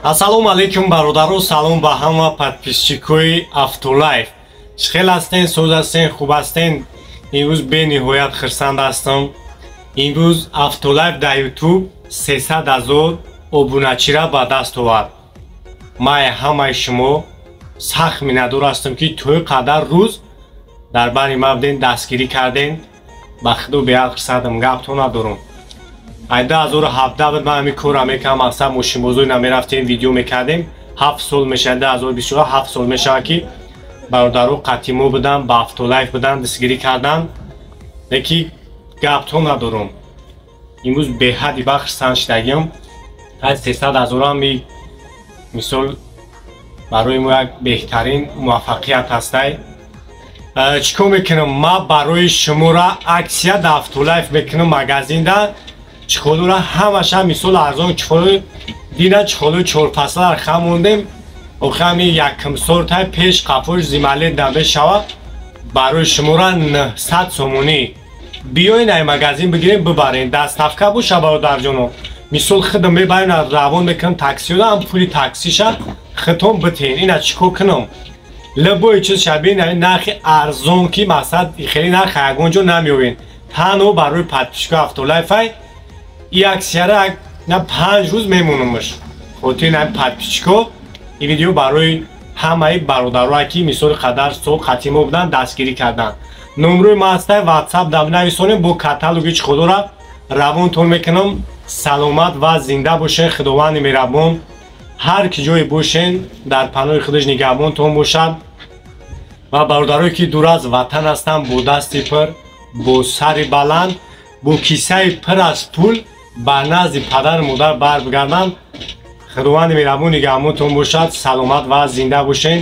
Ассалому алайкум, бародаро, салом ба ҳама подписчикои Автолайф. Чӣ хел ҳастен, соз ҳастен, хуб ҳастен? Имрӯз бениҳоят хурсанд ҳастам. Имрӯз Автолайф дар Ютуб 300 ҳазор обуначира ба даст овард. Ман ҳамаи шумо сахт миннатдор ҳастам, ки то ин қадар рӯз дар бари ма буден, дастгирӣ карден. Ба худо беҳад хурсандам, гапто надорам. Ай 2017 буд ман ҳамин корро мекардам, мақсад мошинбозорӣ намерафтем, видео мекардем. 7 сол мешавад, 2024 7 сол мешавад, ки бародаро қатъи мо буданд, ба Автолайф буданд, дастгирӣ карданд. Леки гапто надорам. Имрӯз беҳади ба хурсанд шудагиам. Ай 300 ҳазорам мисол барои мо як беҳтарин муваффақият ҳастай. Чӣ кор мекунам? Ман барои шуморо аксия дар Автолайф мекунам, магазинда чехолура ҳамаша мисол арзон. Чехолу дина, чехолу чорфасла хам мондем. Охи ҳами якумсортай пеш қафош зималет намешава. Барои шуморо 900 сомонӣ. Биёен, ай магазин бигирем, бибарен. Доставка боша, бародарҷоно. Мисол худам мебарем, равон мекунам таксиёда, ҳам пули таксиша худтон битен. Ина чӣ кор кунам? Любой чиз шабин нархи арзон, ки мақсад хеле нарх ягон ҷо намеёбен. Танҳо барои подписчико Автолайфай и аксияра на 5 рӯз мемонамаш. Хотири на подписчико ин видео барои ҳамаи бародарое, ки мисоли қадар сол қатъи мо буданд, дастгирӣ карданд. Номрои ма ҳастай, WhatsApp да нависонем, бо каталоги чехолора равонтон мекунам. Саломат ва зинда бошен. Худованди меҳрабон ҳар ки ҷое бошен, дар паноҳи худаш нигаҳбонтон бошад. Ва бародарое, ки дур аз ватан ҳастанд, бо дасти пур, бо сари баланд, бо кисаи пур аз пул ба назди падару модар барбигарданд. Худованди меҳрабон нигаҳбонтон бошад. Саломат ва зинда бошен.